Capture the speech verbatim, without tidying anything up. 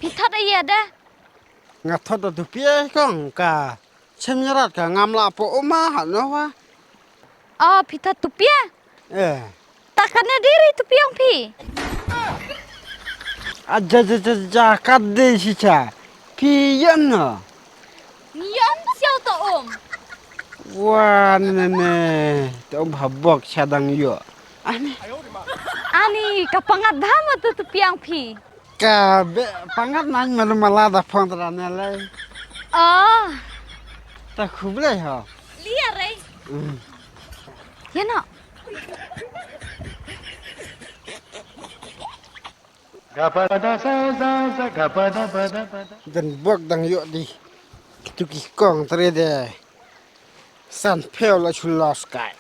Phi thot ïa da. Nga thot da tu pia kong ka. Chem nyarat ka ngam la po uma ha no wa. Oh, phi thot tu pia. Eh. Ta kane diri tu piang phi. Aja ja ja ja kat de si cha. Phi yan no. Ngi ïoh siaw to um. Wa ne ne ne. To um ha bok cha dang ïoh. Ani. Ani ka pangat dha ma tu tu piang phi. Ka be pangat nañ malu mala da phong tra ne lai. Oh. Ta khublei ho. Lia rei. Mm. Ïa no. Dan bok dang ïoh di. Kitu ki kong tre de. San pheo la chu los kai.